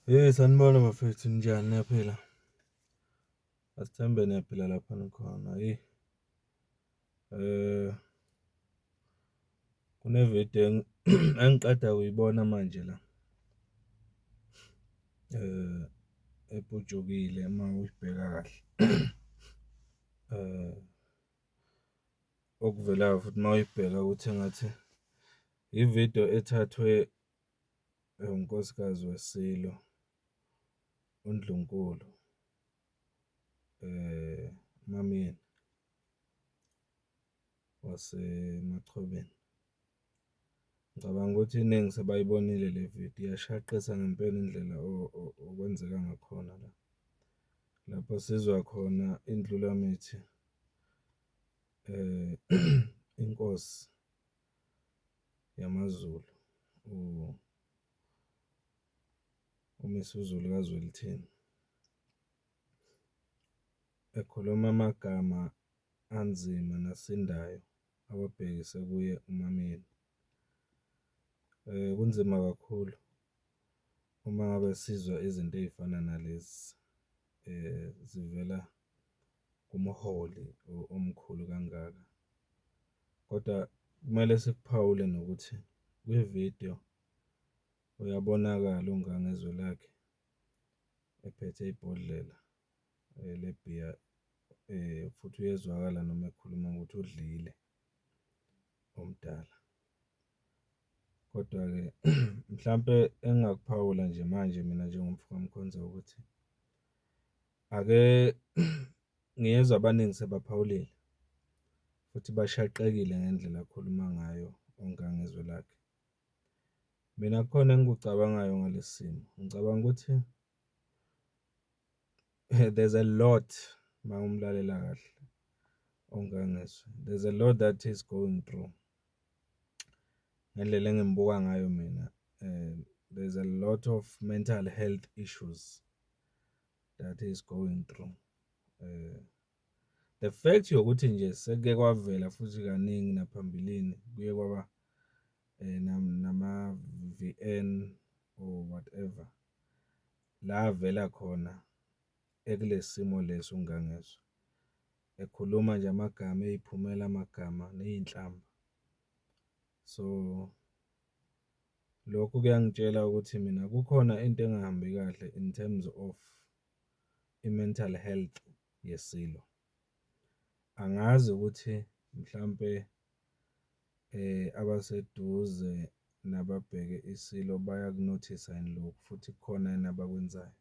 Hey, sanibona bafethu, ninjani, niyaphila? Asithembe niyaphila lapha nikhona. Hheyi, kune-video engiqeda kuyibona manje la eputshukile uma uyibheka kahle. Okuvelayo futhi uma uyibheka ukuthi engathi ividiyo ethathwe unkosikazi weSilo uNdlunkulu uMaMyeni waseMachobeni. Ngicabanga ukuthi iningi sebayibonile le vidiyo iyashaqisa ngempela indlela okwenzeka ngakhona la. Lapho sizwa khona iNdlulamithi Inkosi yamaZulu uMisuzulu kaZwelithini ekhuluma amagama anzima nasindayo awabhekise kuye uMaMyeni. Kunzima kakhulu uma ngabe sizwa izinto ey'fana nalezi zivela kumholi omkhulu kangaka, kodwa kumele sikuphawule nokuthi kwividiyo uyabonakala uNgangezwe lakhe ephethe ibhodlela lebhiya futhi uyezwakala noma ekhuluma ukuthi udlile omdala. Kodwa-ke mhlampe engingakuphawula nje manje mina njengomfo kaMkhonza ukuthi ake ngiyezwa abaningi sebaphawulile futhi bashaqekile ngendlela akhuluma ngayo uNgangezwe lakhe. Mina kukhona engikucabangayo ngalesi simo, ngicabanga ukuthi there's a lot uma umlalela kahle uNgangezwe, there's a lot that he's going through. Ngendlela engimbuka ngayo mina there's a lot of mental health issues that he's going through. The fact yokuthi nje sekuke kwavela futhi kaningi naphambilini kuye kwaba nama-V_N or whatever, la avela khona ekule simo lesi uNgangezwe. Ekhuluma nje amagama eyiphumela amagama neyinhlamba. So, lokhu kuyangitshela ukuthi mina kukhona into engahambi kahle in terms of i-mental health yeSilo. Angazi ukuthi mhlampe abaseduze nababheke iSilo bayaku-notice-a yini lokhu futhi kukhona yini abakwenzayo.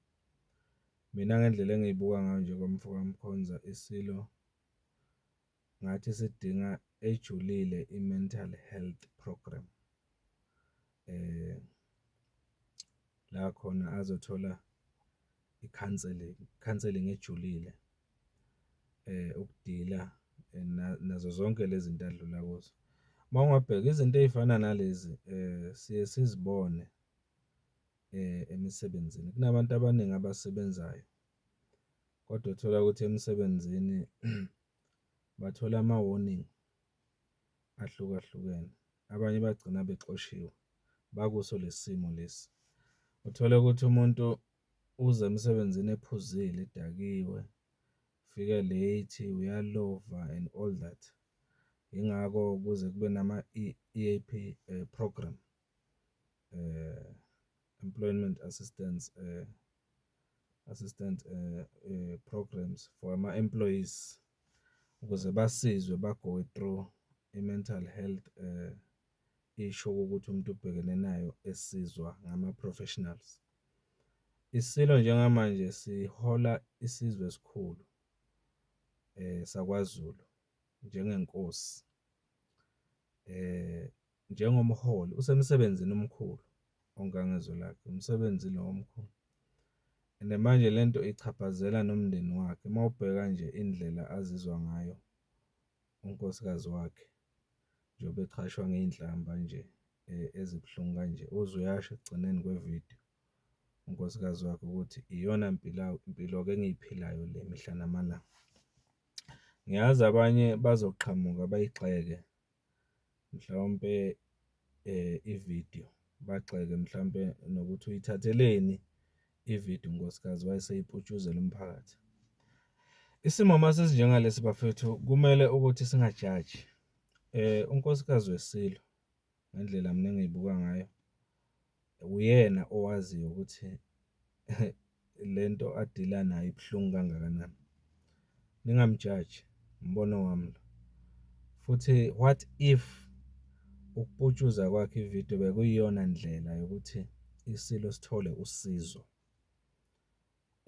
Mina ngendlela engiyibuka ngayo nje ngomfo kaMkhonza iSilo ngathi sidinga ejulile i-mental health program. La khona azothola i-counselling, counselling ejulile ukudila nazo zonke lezi zinto adlula kuzo. Uma ungabheka izinto ey'fana nalezi siye sizibone emisebenzini. Kunabantu abaningi abasebenzayo kodwa uthola ukuthi emsebenzini bathola ama-warning ahlukahlukene, abanye bagcina bexoshiwe bakuso lesi simo lesi. Uthole ukuthi umuntu uze emsebenzini ephuzile edakiwe, ufike late, uyalova and all that. Yingakho kuze kube nama-EAP program, employment assistance assistant programs for ama-employees ukuze basizwe ba-go-we through i-mental health issue ukuthi umuntu ubhekene nayo esizwa ngama-professionals. ISilo njengamanje sihola isizwe esikhulu sakwaZulu njengenkosi. Njengomholi usemsebenzini omkhulu uNgangezwe lakhe, umsebenzi lo omkhulu and manje lento ichaphazela nomndeni wakhe. Uma ubheka nje indlela azizwa ngayo unkosikazi wakhe njengoba echashwa ngeyinhlamba nje ezibuhlungu kanje, uze uyasho ekugcineni kwevidiyo unkosikazi wakhe ukuthi iyona mpilo mpilo-ke engiyiphilayo le mihla namalanga. Ngiyazi abanye bazoqhamuka bayigxeke mhlawumpe ividiyo, bagxeke mhlampe nokuthi uyithatheleni Ividiyo unkosikazi wayeseyiputshuzela umphakathi. Isimo uma sesinjengalesi bafethu, kumele ukuthi singajaji. Unkosikazi weSilo ngendlela mina engiyibuka ngayo, uyena owaziyo ukuthi lento adila nayo ibuhlungu kangakanani. Ningamjaji, umbono wami lo. Futhi what if ukuputshuza kwakhe ividiyo bekuyiyona ndlela yokuthi iSilo sithole usizo?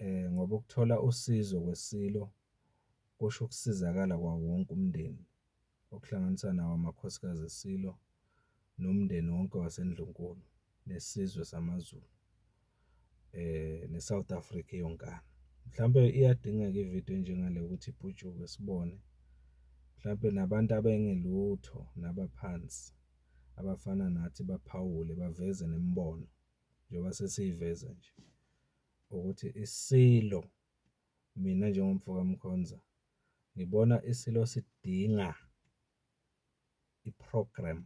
Ngoba ukuthola usizo kweSilo kusho ukusizakala kwawo wonke umndeni, okuhlanganisa nawo amakhosikazi eSilo, nomndeni wonke waseNdlunkulu, nesizwe samaZulu, ne-South Africa iyonkana. Mhlampe iyadingeka ividiyo enjengale ukuthi iputshuke sibone, mhlampe nabantu abengelutho nabaphansi abafana nathi baphawule baveze nemibono njengoba sesiyiveza nje. Ukuthi iSilo, mina njengomfo kaMkhonza, ngibona iSilo sidinga i-program,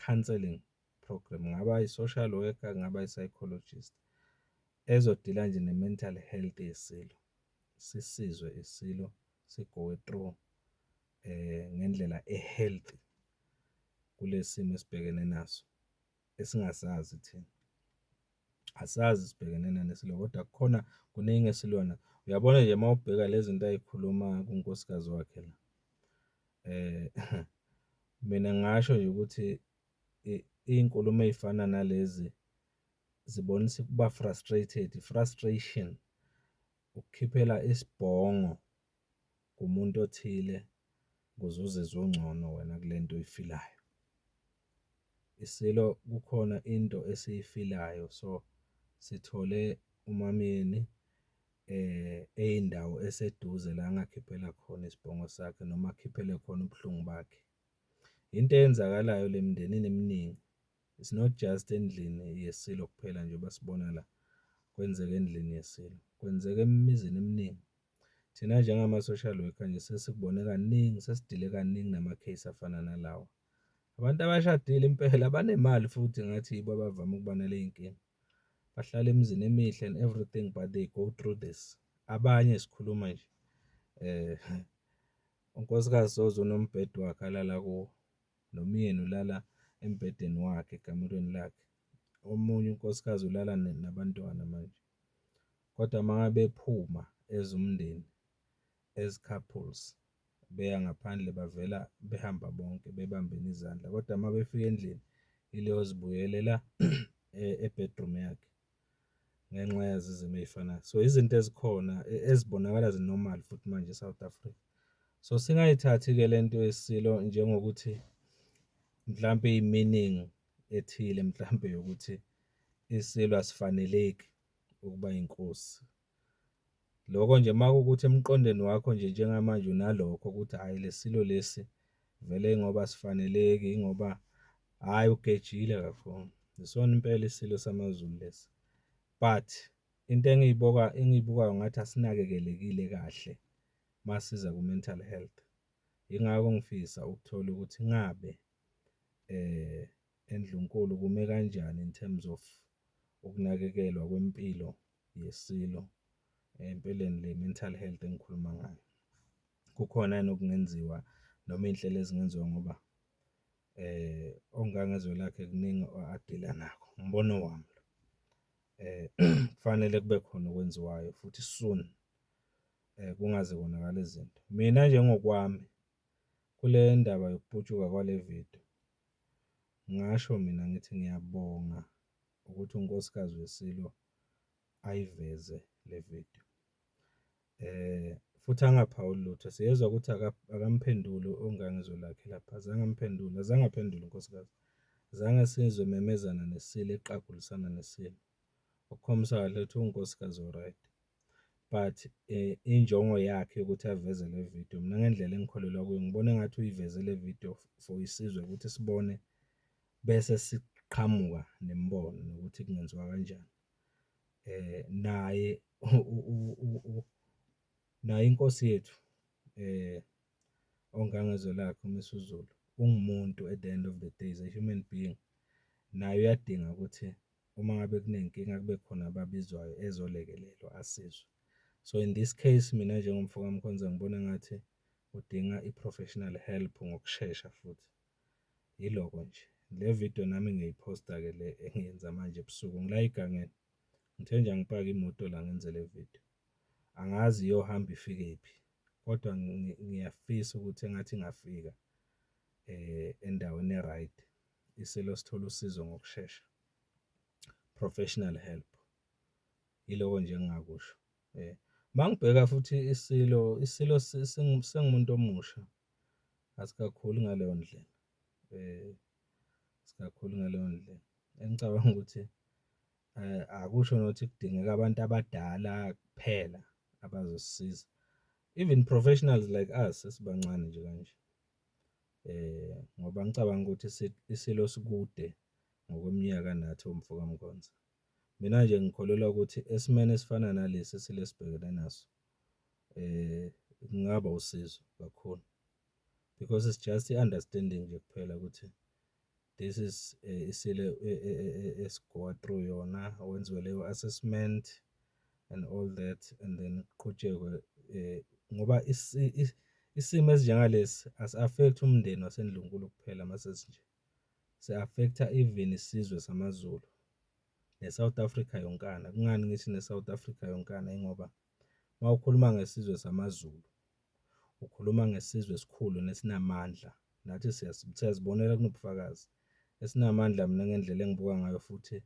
counselling program, kungaba i-social worker, kungaba i-psychologist, ezodila nje ne-mental health yeSilo. Sisizwe iSilo si-go-we through ngendlela e-healthy kule simo esibhekene naso esingasazi thina. Asazi sibhekene nani neSilo kodwa kukhona kuningi esilwa nakho. Uyabona nje uma ubheka le zinto ayikhuluma kunkosikazi wakhe la, mina ngingasho nje ukuthi iy'nkulumo ey'fana nalezi zibonisa ukuba frustrated, i-frustration, ukukhiphela isibhongo kumuntu othile ukuze uzizwe ungcono wena kule nto oyi-feel-ayo. ISilo kukhona into esiyi-feel-ayo, so sithole uMaMyeni eyindawo eseduze la angakhiphela khona isibhongo sakhe noma akhiphele khona ubuhlungu bakhe. Into eyenzakalayo le emndenini eminingi, it's not just endlini yeSilo kuphela njengoba sibona la, kwenzeka endlini yeSilo, kwenzeka emizini eminingi. Thina njengama-social worker nje sesikubone kaningi, sesidile kaningi nama-case afana nalawa. Abantu abashadile impela abanemali futhi ngathi yibo abavame ukuba naley'nkinga. Bahlala emizini emihle and everything but they go through this. Abanye sikhuluma nje unkosikazi soze unombhede wakhe alala kuwo, nomyeni ulala embhedeni wakhe ekamerweni lakhe. Omunye unkosikazi ulala nabantwana manje, kodwa uma ngabe bephuma as umndeni, as couples, beya ngaphandle bavela behamba bonke bebambene izandla, kodwa uma befika endlini ileyo zibuyelela e-bedroom yakhe ngenxa yazo izimo ey'fanayo. So, izinto ezikhona ezibonakala zi-normal futhi manje e-South Africa. So, singayithathi-ke lento yeSilo njengokuthi mhlampe iyi-meaning ethile mhlampe yokuthi iSilo asifaneleki ukuba inkosi. Lokho nje uma kuwukuthi emqondweni wakho nje njengamanje unalokho ukuthi hhayi le Silo lesi vele ingoba asifaneleki ingoba hhayi ugejile kakhulu. Isona impela iSilo samaZulu lesi, but into engiyibukayo ngathi asinakekelekile kahle masiza ku-mental health. Yingakho ngifisa ukuthola ukuthi ngabe eNdlunkulu kume kanjani in terms of ukunakekelwa kwempilo yeSilo, empeleni le mental health engikhuluma ngayo. Kukhona yini okungenziwa noma iy'nhlelo ezingenziwa ngoba Ongangezwe Lakhe kuningi adila nakho, umbono wami lo. Kufanele kube khona okwenziwayo futhi soon, kungaze konakale izinto. Mina nje ngokwami kule ndaba yokuputshuka kwale vidiyo, ngingasho mina ngithi ngiyabonga ukuthi unkosikazi weSilo ayiveze le vidiyo. Futhi angaphawuli lutho, siyezwa ukuthi akamphenduli Ongangezwe Lakhe lapha, azange amphendule, azange aphendule unkosikazi. Azange sizwe ememezana neSilo, eqagulisana neSilo, okukhombisa kahle ukuthi uwunkosikazi o-right. But injongo yakhe yokuthi aveze le vidiyo, mina ngendlela engikholelwa kuyo ngibona engathi uyiveze le vidiyo for isizwe ukuthi sibone bese siqhamuka nemibono nokuthi kungenziwa kanjani. Naye naye inkosi yethu Ongangezwe Lakhe uMisuzulu, ungumuntu at the end of the day, is a human being. Naye uyadinga ukuthi Uma ngabe kunenkinga kube khona ababizwayo ezolekelelwa asizwe. So, in this case, mina njengomfo kaMkhonza ngibona engathi udinga i-professional help ngokushesha futhi. Yiloko nje, le vidiyo nami ngiyoyiphosta-ke le engiyenza manje ebusuku ngila ey'gangeni. Ngithe nje angipake imoto la ngenze le vidiyo. Angazi iyohamba ifikephi kodwa ngiyafisa ukuthi engathi ingafika endaweni e-right, iSilo sithole usizo ngokushesha, professional help. Yiloko nje engingakusho. Uma ngibheka futhi iSilo, iSilo singumuntu omusha, asikakhuli ngaleyo ndlela, asikakhuli ngaleyo ndlela. Engicabanga ukuthi akusho nokuthi kudingeka abantu abadala kuphela abazosisiza, even professionals like us esibancane nje kanje. Ngoba angicabangi ukuthi iSilo sikude ngokweminyaka nathi omfokaMkhonza. Mina nje ngikholelwa ukuthi esimeni esifana nalesi iSilo esibhekene naso kungaba usizo kakhulu because it's just i-understanding nje kuphela ukuthi this is iSilo esi-go-a through yona, wenziwe leyo assessment and all that and then kuqhutshekwe ngoba isimo esinjengalesi asi-affect-i umndeni waseNdlunkulu kuphela mase sinje, si-affect-a even isizwe samaZulu ne-South Africa yonkana. Kungani ngithi ne-South Africa yonkana? Yingoba uma ukhuluma ngesizwe samaZulu, ukhuluma ngesizwe esikhulu nesinamandla, nathi siyazibonela kunobufakazi. Esinamandla mina ngendlela engibuka ngayo futhi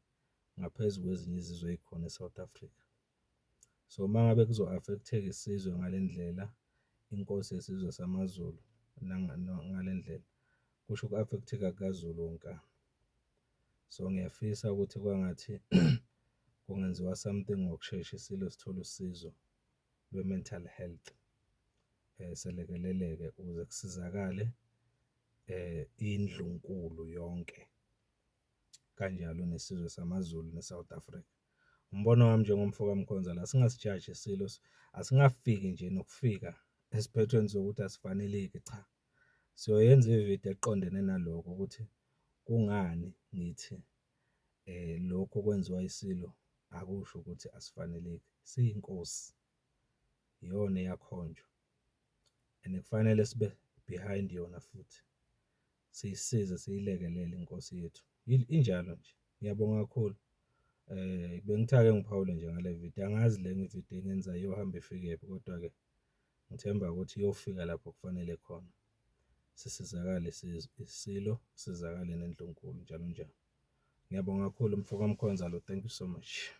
ngaphezu kwezinye izizwe ey'khona e-South Africa. So, uma ngabe kuzo-affect-eka isizwe ngale ndlela, inkosi yesizwe samaZulu ngale ndlela, kusho uku-affect-eka kukaZulu wonkana. So, ngiyafisa ukuthi kwangathi kungenziwa something ngokushesha iSilo sithole usizo lwe-mental health, selekeleleke ukuze kusizakale iNdlunkulu yonke, kanjalo nesizwe samaZulu ne-South Africa. Umbono wami njengomfo kaMkhonza la, singasijaji iSilo, asingafiki nje nokufika esiphethweni sokuthi asifaneleki, cha. Siyoyenza ividiyo eqondene nalokho ukuthi kungani ngithi lokhu okwenziwa iSilo akusho ukuthi asifaneleki, siyinkosi, iyona eyakhonjwa and kufanele sibe behind yona futhi, siyisize, siyilekelele inkosi yethu, injalo nje. Ngiyabonga kakhulu. Bengithi ake ngiphawule nje ngale vidiyo, angazi le vidiyo engiyenzayo iyohamba ifikephi kodwa-ke ngithemba ukuthi iyofika lapho kufanele khona, sisizakale iSilo, kusizakale neNdlunkulu, njalo njalo. Ngiyabonga kakhulu umfo kaMkhonza lo, thank you so much.